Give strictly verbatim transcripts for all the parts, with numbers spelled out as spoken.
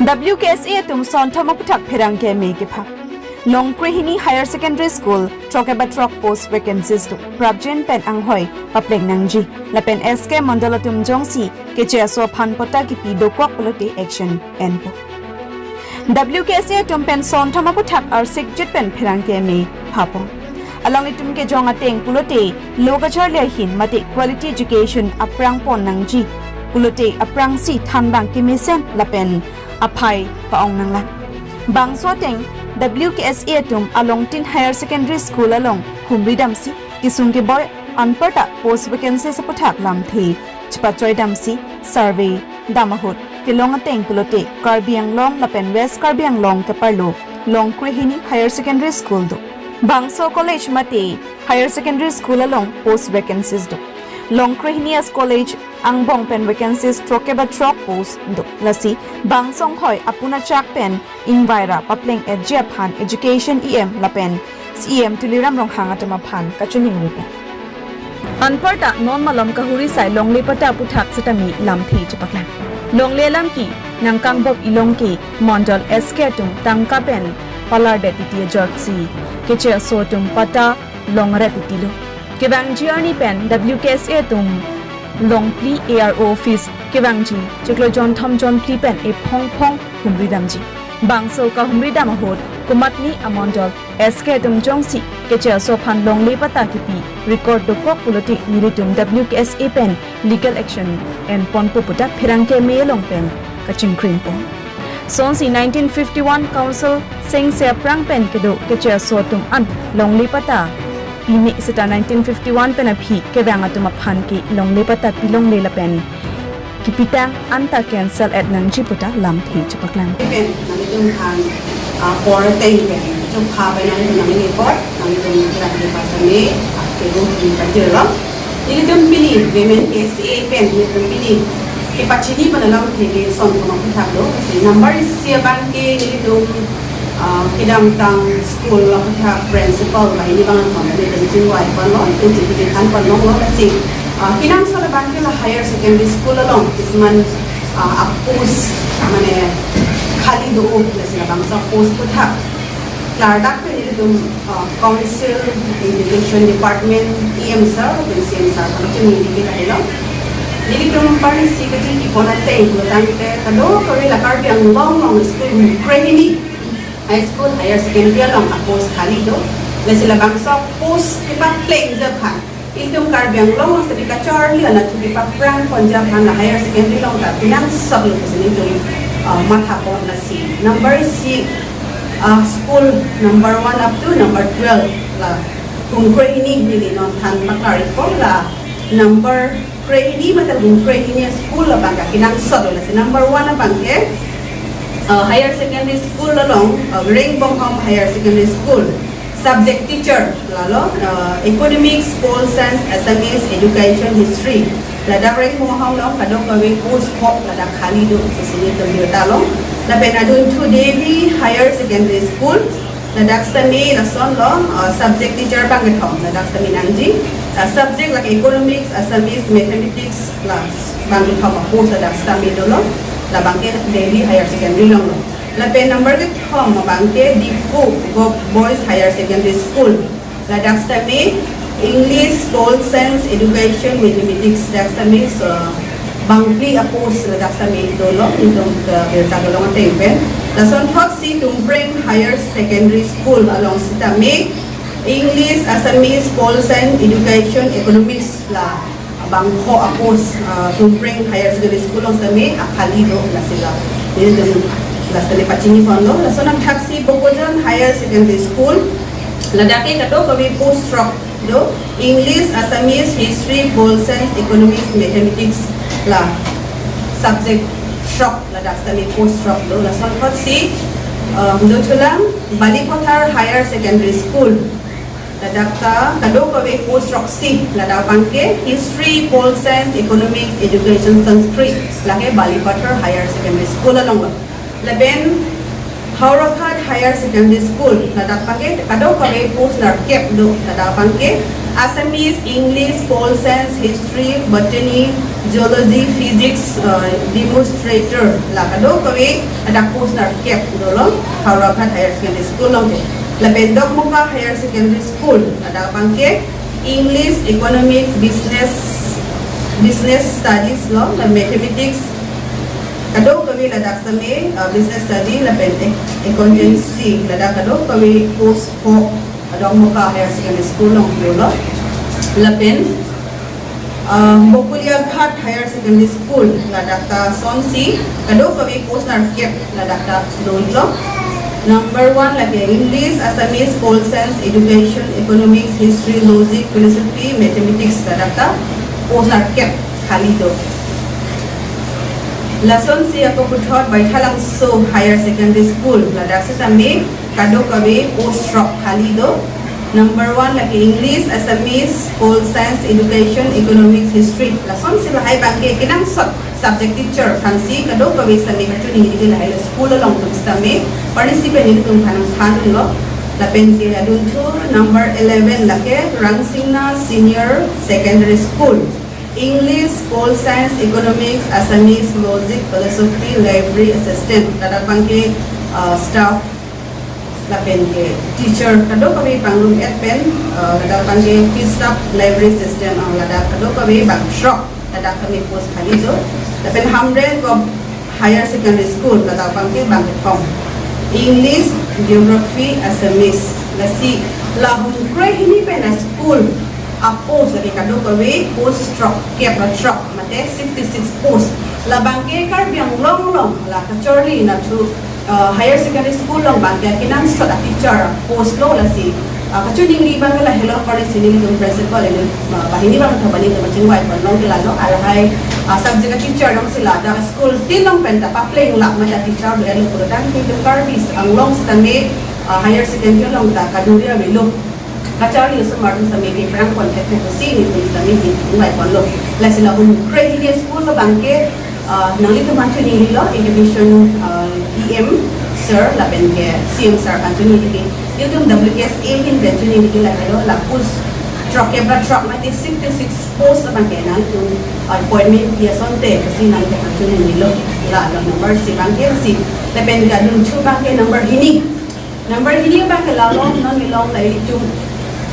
W K S A atum sonthom aputhak pherangke me kepha. Longkrehini Higher Secondary School, throk eba throk post vacancies do. Prapjin pen anghoi papleng nangji. Lapen S K Mondol atum jongsi keche aso aphan patta kipi dokok pulote action enpo. W K S A atum pen sonthom aputhak arsikjit pen pherangke me phapon. Alanglitum kejong ateng pulote lo kacharli ahin mate quality education aphrang pon nangji. Pulote aphrangsi thanbang kemesen lapen aphai pa-ong nanglang. Bangso ateng W K S A atum Alongtin Higher Secondary School along humri damsi kesung keboi anparta post vacancies aputhak lamthe chepachoi damsi survey dam ahut kelong ateng pulote Karbi Anglong lapen West Karbi Anglong keparlo Longkrehini Higher Secondary School do. Bangso college mate Higher Secondary School along post vacancies do. Longkrehini as college angbong pen vacancies throk eba throk post do. Lasi bangso anghoi apun achak pen ingvaira papleng etji aphan Education E M lapen C E M Tuliram Ronghang atum aphan kachiningri pen. Anparta non malom kahuri sai longle patta aputhak setame lamthe chepaklang. Longle alam ke nangkangbop ilong ke Mondol S K atum tangka pen palardet titi ajorsi keche aso atum patta longret titilo. Kevangji arni pen W K S A atum Longphli A R O office kevangji chiklo jonthom jonphli pen ephong phong humri damji. Bangso kahumri dam ahut komatne amondol S K atum jongsi keche aso aphan longle patta kipi record dokok pulote nelitum W K S A pen legal action enponpo puta pherangke me along pen kachingkrinpo. Sonsi nineteen fifty-one Council sengse aphrang pen kedo keche aso atum an longle patta pime seta nineteen fifty-one pen aphi kevang atum aphan ke longle patta pilongle lapen kipitang anta cancel et nangji puta lamthe chepaklang. Pen nanglitum aphan, ah, por ateng pen chopha pen nanglitum nangli apor nanglitum kira kira pasame, ah, kedo hi pajirlo. Nelitum pini Women K S A pen nelitum pini kepachini pen alamthe ke sonthom aputhak do. Number isi abang ke nelitum, ah, kedamtang school aputhak principal banghini abang ason nelitum chingvai ponlo, nelitum chingvai than ponlo, lasi, ah, kenangsot abang ke la higher secondary school along kisuman, ah, a-post mane khali do, lasi labangso a-post aputhak klardak pen nelitum, ah, Council Education Department E M sir, lapen C M sir aphan chini neli lahelo. Nelitum parisi kachingki pon ateng pulotangte kadokave la Karbi Anglong along school Longkrehini High School Higher Secondary along a-post khali do. Lasi labangso post kepaplengji aphan ilitum Karbi Anglong along seta kacharli anat thu kepaphrang ponji aphan la higher secondary along ta kenangsot lo pusi nelitum, ah, matha pon, lasi number isi, ah, school number one up to number twelve la Longkrehini neli non than paklar ikpo, la number krehini mate Longkrehini school abang ke kenangsot lo, lasi number one abang ke, ah, higher secondary school along, ah, Reng Bonghom Higher Secondary School. Subject teacher lalo, ah, Economics, Pol Science, Assamese, Education, History. Ladak Reng Bonghom along kadokave post kok ladak khali do pusi nelitum birta long. Lapen adunthu Devi Higher Secondary School, ladak setame lason lo, ah, subject teacher bangkethom ladak setame nangji. Ah, subject lake Economics, Assamese, Mathematics, la bangkethom a-post ladak setame dolo. Labang ke Devi Higher Secondary along lo. Lapen number kethom abang ke Diphu Govt Boys Higher Secondary School. Ladak setame English, Pol Science, Education, Mathematics, ladak setame, so, bangphli a-post ladak setame dolo, nelitum ke birta kelong ateng pen. Lason thotsi Tumpreng Higher Secondary School along setame English, Assamese, Pol Science, Education, Economics la bangpho a-post, ah, Tumpreng Higher Secondary School along setame akhali do, lasi la nelitum la setame pachini ponlo. Lason angthaksi Bokajan Higher Secondary School, ladak ke kadokave post throk do, English, Assamese, History, Pol Science, Economics, Mathematics, la subject throk ladak setame post throk do. Lason thotsi, ah, dothulang Balipathar Higher Secondary School, ladak ta kadokave post throksi, ladak abang ke History, Pol Science, Economics, Education, Sanskrit, lake Balipathar Higher Secondary School along lo. Lapen Howraghat Higher Secondary School, ladak abang ke kadokave post nerkep do, ladak abang ke Assamese, English, Pol Science, History, Botany, Zoology, Physics, uh, Demonstrator, la kadokave ladak post nerkep dolo, Howraghat Higher Secondary School along ke. Lapen Dokmoka Higher Secondary School, ladak abangke English, Economics, Business, Business Studies lo, la Mathematics, kadokave ladak same, uh, Business Study, lapen ac-, Accountancy, ladak kadokave post pho Dokmoka Higher Secondary School along dolo. Lapen, uh, Bokuliaghat Higher Secondary School, ladak ta sonsi, kadokave post nerkep, ladak ta dolo. Number one lake English, Assamese, Pol Science, Education, Economics, History, Logic, Philosophy, Mathematics, ladak ta post nerkep khali do. Lasonsi ako puthot Baithalangso Higher Secondary School, ladak setame kadokave post throk khali do. Number one lake English, Assamese, Pol Science, Education, Economics, History. Lasonsi lahai abangke kenangsot subject teacher aphansi kadokave sitame kachoningri lahai lo school along atum sitame. Parnisi pen nelitum aphan nangthan lo. Lapen ke adunthu number eleven lake Rangsina Senior Secondary School. English, Pol Science, Economics, Assamese, Logic, Philosophy, Library Assistant. Ladak abangke, uh, staff lapen ke teacher kadokave pangrum-et pen, uh, ladak abangke office staff, library assistant, uh, ladak kadokave bang throk, ladak kami post khali do. Lapen Hamren Gov Higher Secondary School, ladak abangke bang kethom. English, Geography, Assamese. Lasi la hum kre hini pen a-school a-post lake kadokave post throkkep ra throk, mate sixty-six post. Labangke Karbi Anglong along la kacharli nathu, uh, Higher Secondary School along abangke kenangsot a-teacher post lo lasi, uh, kachoningri abangke lahelo, parnisi nelitum principal ini, uh, banghini bangtha bani tum chingvai pon long ke lalo, alahai, uh, subject a-teacher alongsi ladak school tin along pen ta papleng lak mate teacher do elo pura tangte Karbi Anglong sitame, uh, Higher Secondary along ta kaduri avelo. Kacharli osomar atum sitame ke pherangke aphan thekthe pusi nelitum sitame chingvai ponlo. Lasi la hum kre hini a-school abangke, ah, nanglitum aphan choningrilo, Education, ah, E M sir lapen ke C M sir aphan choningri. Nelitum W K S A ahin pen choningri lahelo, la post throkkep ra throk mate sixty-six post abangke nanglitum, ah, appointment pi asonte pusi nanglitum aphan choningrilo. La, la number isi abangke isi. Lapen ke adunthu abangke number hini. Number hini abangke lalo, non neli long la ilitum,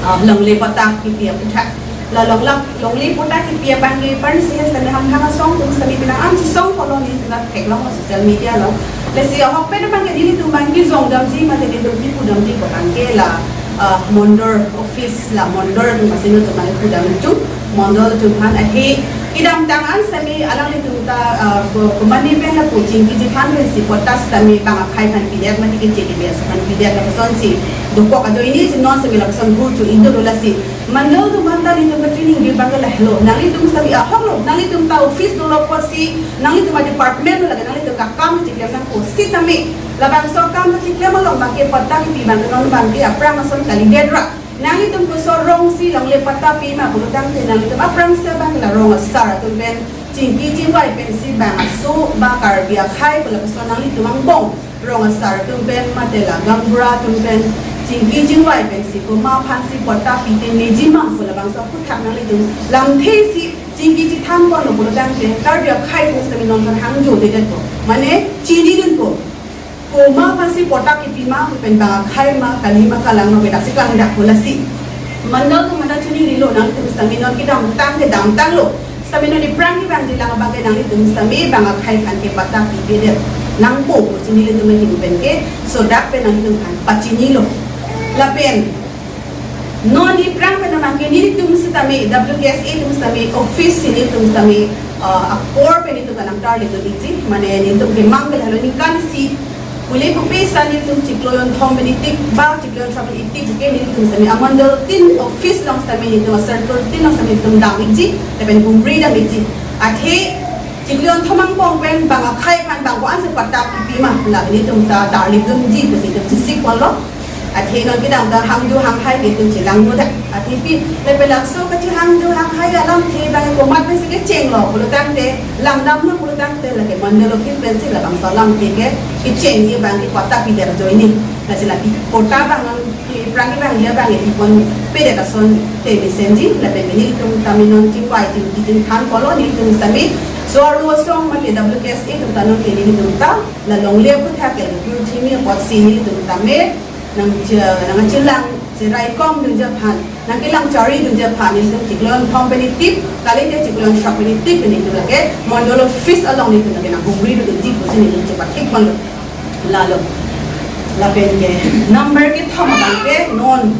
ah, longle patta kipi aputhak. La long la, longle patta kipi abangke parnisi sitame hamphang asong atum sitame penang an chesong koloni penang theklong social media along. Lasi ahokpet abangke nelitum abangke jong damji mate nelitum kipu damji ko abangke la, ah, mondol office la mondol atum asin atum abangke pu dam itum. Mondol atum aphan ahi kedamtang an sitame alanglitum ta, ah, ko, komane pen lapu chingki chethan pensi patta sitame bang akhai aphan pidet mate kechiri bes aphan pidet lapusonsi dokok ajoine si non sitame lapuson hu chu indo lo lasi. Mondol atum aphan ta nelitum kachiningri abangke lahelo. Nanglitum sitame ahok lo, nanglitum ta office dolo apotsi, nanglitum a-department lo lake nanglitum akam chiklem nangpo sitame labangso akam chiklem along abangke patta kipi abangke non abangke aphrang ason kalidet ra. Nanglitum koson rong si longle patta pi ma pulotangte nanglitum aphrangsi abang la rong asar atum pen chingki chingvai pensi bang aso ba Karbi akhai pu lapuson nanglitum angbong rong asar atum pen mate la gaonbura atum pen chingki chingvai pensi komat aphansi patta pite meji ma pu labangso aputhak nanglitum lamthe si chingki chethan ponlo pulotangte Karbi akhai pu sitame non aphan hangjo dedetpo. Mane chinidunpo. Komat aphansi patta kipi ma, pen bang akhai ma, kali ma, kalang ma, pen daksi klangdakpo lasi. Mondol atum aphan ta choningrilo, nanglitum sitame non kedamtang kedamtang lo. Sitame non aphrang kevangji lang abangke nanglitum sitame bang akhai aphan ke patta pipedet nangpo pusi nelitum ahin pen ke sodak pen nanglitum aphan pachinilo. Lapen non aphrang pen abangke nelitum sitame, W K S A atum sitame, office si nelitum sitame, ah, apor pen nelitum kanangtar litum iji, mane nelitum kemang ke lahelo ningkan isi, pule pupe sa nelitum chiklo jonthom pen itik, ba chiklo jonthom pen itik ke nelitum sitame, amondol tin office along sitame nelitum, circle tin along sitame nelitum dam iji, lapen humri dam iji. Athe chiklo jonthom angbong pen bang akhai aphan bang ko-ansi patta kipi ma, la nelitum ta tarlip dunji pusi nelitum chesik ponlo. Athe non kedamtang hangjo hanghai ke nelitum chelangno dak. Athe pi, lapen laso kachehangjo hanghai alamthe abang komat pensi kechenglo pulotangte, langdamlo pulotangte, lake mondol office pensi labangso alamthe ke kechengji abangke patta pidet ajoine. Lasi la pi patta abang ke Prang abang dia bang ipon pedet ason te mesenji, lapen nelitum tame non chingvai chingki chingthan pulo, nelitum tame so-arlo asong mate W K S A atum ta non ke nelitum ta la longle aphuthak ke pur chimi apotsi nelitum tame nang je, nang chelang cherai kom dun je aphan, nang kelang chari dun je aphan nelitum chiklo thom pen tip, kalite chiklo shok pen tip nelitum lake mondol office along nelitum lake nang humri dunji pusi nelitum chepathik ponlo. Lalo. Lapen ke number kethom abang ke non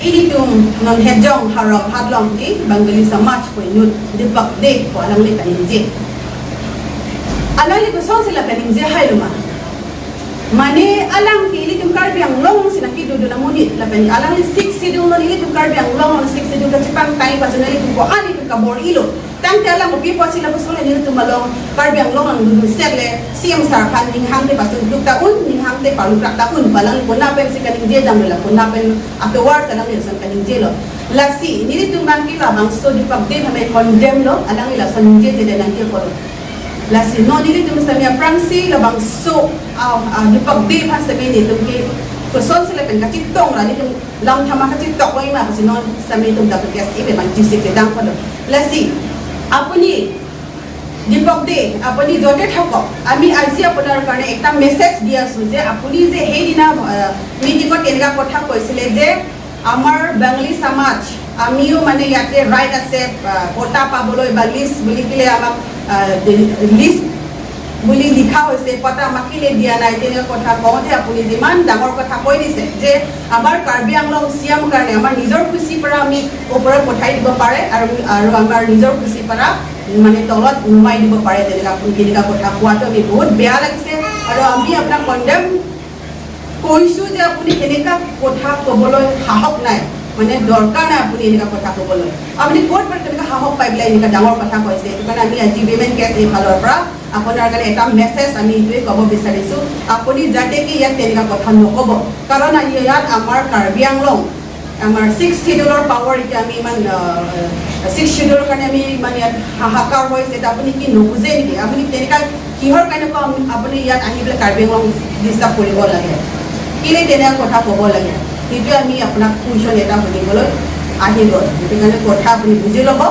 ilitum non Hejong Howraghat along ke Bengali Samaj pu inut Deepak Dey pu alangli kaningje. Alangli kosonsi la kaningje hailo ma? Mane alang ke ilitum Karbi Anglong si nangkedodun amonit lapen alangli Sixth Schedule non ilitum Karbi Anglong non Sixth Schedule kachepangthai pasun ilitum ko-an itum kabor-ilo. Tangte alang kopi apotsi lapuson le nelitum along Karbi Anglong along dun sek le C M sir aphan ninghang te pasun duk ta un, ninghang te parlukrak ta un, pu alang konat pensi kaningje damlo, la konat pen atovar alangli lason kaningjelo. Lasi nelitum abang ke labangso Deepak Dey aphan condemn lo, alangli lason ningjeje le nangkepon. Lasi non nelitum sami aphrangsi labangso, ah, ah, Deepak Dey aphan sami nelitum ke kosonsi lapen kachetong ra nelitum lam thama kachetong oi ma pusi non sami nelitum W K S A abang chesik chedang ponlo. Lasi, আপুনি দীপক দে, আপুনি য'তে থাকক, আমি আজি আপোনাৰ কাৰণে এটা মেছেজ দি আছো যে আপুনি যে সেইদিনা, আহ, মিটিঙত এনেকুৱা কথা কৈছিলে যে আমাৰ বাঙালী সমাজ, আমিও মানে ইয়াতে ৰাইট আছে, আহ, পটা পাবলৈ বা লিষ্ট বুলি কিলে আমাক, আহ, লিষ্ট বুলি লিখা হৈছে, পটা আমাক কিলে দিয়া নাই, তেনেকুৱা কথা কওঁতে আপুনি যিমান ডাঙৰ কথা কৈ দিছে যে আমাৰ কাৰ্বি আংলং চি এম কাৰণে আমাৰ নিজৰ খুচিৰ পৰা আমি ওপৰত পঠাই দিব পাৰে আৰু, আৰু আমাৰ নিজৰ খুচিৰ পৰা মানে তলত নুমাই দিব পাৰে, তেনেকা আপুনি তেনেকা কথা কোৱাটো আমি বহুত বেয়া লাগিছে আৰু আমি আপোনাক কণ্ডেম কৈছো যে আপুনি তেনেকা কথা ক'বলৈ সাহস নাই, মানে দৰকাৰ নাই আপুনি এনেকা কথা ক'বলৈ। আপুনি ক'ত পৰা তেনেকা সাহস পাই পেলাই এনেকা ডাঙৰ কথা কৈছে? সেইটো কাৰণে আমি আজি উইমেন কে এছ এ ফালৰ পৰা আপোনাৰ কাৰণে এটা মেছেজ আমি এইটোৱে ক'ব বিচাৰিছো, আপুনি যাতে কি ইয়াত তেনেকা কথা নক'ব, কাৰণ ইয়াত আমাৰ কাৰ্বি আংলং আমাৰ ছিক্স শ্বিডিউলৰ পাৱাৰ এতিয়া আমি ইমান, আহ, ছিক্স শ্বিডিউলৰ কাৰণে আমি ইমান ইয়াত হাহাকাৰ হৈছে, এতিয়া আপুনি কি নুবুজে নেকি? আপুনি তেনেকা কিহৰ কাৰণে কম আপুনি ইয়াত আহি পেলাই কাৰ্বি আংলং ডিষ্টাৰ্ব কৰিব লাগে? কেলে তেনেকা কথা ক'ব লাগে? সেইটোৱে আমি আপোনাক কুৱেশ্যন এটা সুধিবলৈ আহি গ'ল। সেইটো কাৰণে কথা আপুনি বুজি ল'ব।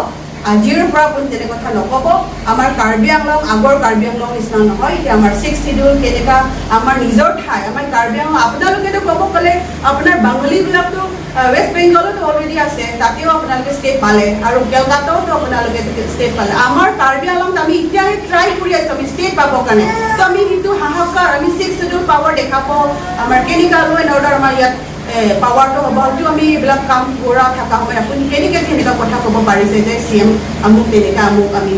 আজিৰ পৰা আপুনি তেনে কথা নক'ব। আমাৰ কাৰ্বি আংলং আগৰ কাৰ্বি আংলং নিচিনা নহয়। এতিয়া আমাৰ ছিক্স শ্বিডিউল কেনেকা আমাৰ নিজৰ ঠাই, আমাৰ কাৰ্বি আংলং। আপোনালোকেতো ক'ব গ'লে আপোনাৰ বাঙালীবিলাকতো, আহ, ৱেষ্ট বেংগলতো অলৰেডি আছে, তাতেও আপোনালোকে ষ্টেট পালে আৰু কেলকাতাতো আপোনালোকে ষ্টেট পালে। আমাৰ কাৰ্বি আংলংত আমি এতিয়াহে ট্ৰাই কৰি আছো আমি ষ্টেট পাবৰ কাৰণে। তো আমি সেইটো হাহাকাৰ, আমি ছিক্স শ্বিডিউল পাৱাৰ দেখা পাওঁ, আমাৰ কেনেকা ল' এণ্ড অৰ্ডাৰ আমাৰ ইয়াত এ, পাৱাৰটো হ'ব, হয়তো আমি এইবিলাক কাম কৰা থকা সময়ত আপুনি কেনেকে যে এনেকুৱা কথা ক'ব পাৰিছে যে চি এম আমুক তেনেকা আমুক আমি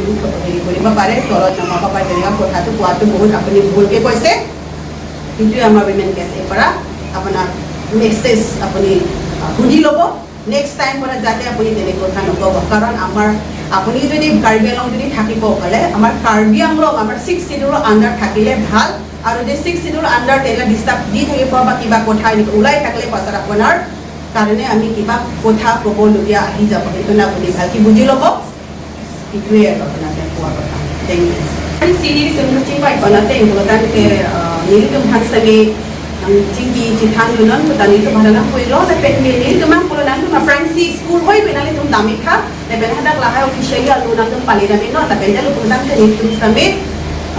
হেৰি কৰিব পাৰে, তলত নমাব পাৰে, তেনেকুৱা কথাটো কোৱাটো বহুত আপুনি ভুলকে কৈছে। সেইটোৱে আমাৰ উইমেন কে এছ এৰ পৰা আপোনাৰ মেছেজ আপুনি, আ, শুনি ল'ব। নেক্সট টাইম পৰা যাতে আপুনি তেনেকে কথা নক'ব, কাৰণ আমাৰ, আপুনি যদি কাৰ্বি আংলং যদি থাকিব ক'লে আমাৰ কাৰ্বি আংলং আমাৰ ছিক্স শ্বিডিউলৰ আণ্ডাৰ থাকিলে ভাল। আৰু যদি ছিক্স শ্বিডিউল আণ্ডাৰ তেনে ডিষ্টাৰ্ব দি থাকিব বা কিবা কথা এনেকে ওলাই থাকিলে পাছত আপোনাৰ কাৰণে আমি কিবা কথা ক'বলগীয়া আহি যাব, সেইটো কাৰণে আপুনি ভালকে বুজি ল'ব। এইটোৱে আৰু আপোনাকে কোৱা কথা। Thank you. Ang sini di sini kachingvai pona teng pulotangte, eh, nelitum aphan sami nangchingki chithan dunon putani tu bhadana puilo, lapen ke nelitum aphan pulo nangtum aphrangsi school hoi pen nelitum damikha. Lapen hadak lahai officially alo nangtum pali nangji non, lapen lalu pulotangte nelitum sami,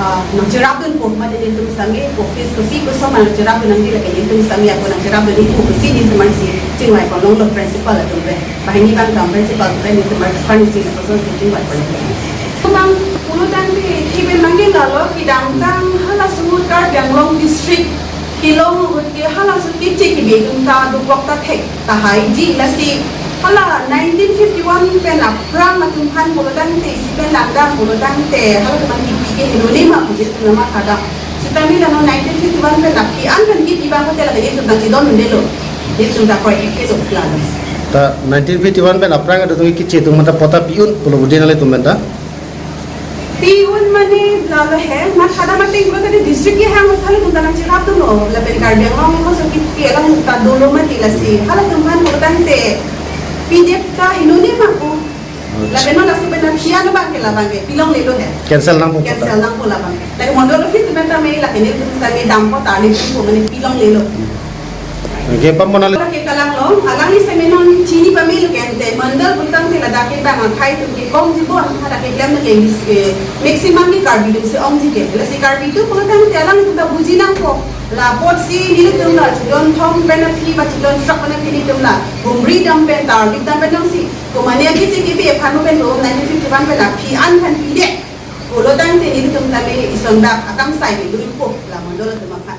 ah, nangcherapdunpo, mate nelitum sami office kopi koson nangcherapdun nangji, lapen nelitum sami ako nangcherapdun nangji pusi nelitum aphansi chingvai ponlonglo principal atum pen. Banghini abang kam principal atum pen nelitum aphansi lapuson si chingvai ponlonglo. Abang pulotangte kiben nangji lalo kedamtang halaso ahut Karbi Anglong district kelong ahut ke halaso ahut ke chekibe atum ta dokok ta thek tahai ji, lasi hala nineteen fifty-one pen aphrang atum aphan pulotangte, isi pen langdam pulotangte, halatum aphan kipi ke helo ne ma puji atum lama kadam. Sitame la non nineteen fifty-one pen aphi an pen kipi abang hotel lake nelitum nangchedondelo. Nelitum ta kroi-ik ke tok lalo. Ta nineteen fifty-one pen aphrang atum kiche atum mata pota pi-un pulo budi nanglitum pen ta? Pi-un mane lalo he, mat kada mate inglo tadi district ke hang halatum ta nangcherapdunlo, lapen Karbi Anglong ko so kipi alam ta dolo mati lasi, halatum aphan pulotangte pidep ta helo ne ma ko. Lapen non lasi pen aphi an abang ke labang ke pilonglelo he. Cancel nangpo. Cancel nangpo labang. Lake mondol office pen ta me lake nelitum sami dampo ta nelitum ko mane pilonglelo. Ke pamona le. Ke kalang lo, alangli seminar chini pamil ke ante mandal pulotangte ladak ke bang akhai atum ke kongji bon, hadak ke klem ke, eh, maximum ke Karbi atum si ongji ke. Lasi Karbi atum pulotangte alangtum ta buji nangpo. La apotsi nelitum la chudon thom pen aphi ba chudon throk pen aphi nelitum la humri dam pen tarlip dam pen nangsi. Komane agi chingki bi aphan pen lo nineteen fifty-one pen la aphi an aphan pidet. Pulotangte nelitum tame ison dak akangsai ke duripo la mandal atum aphan.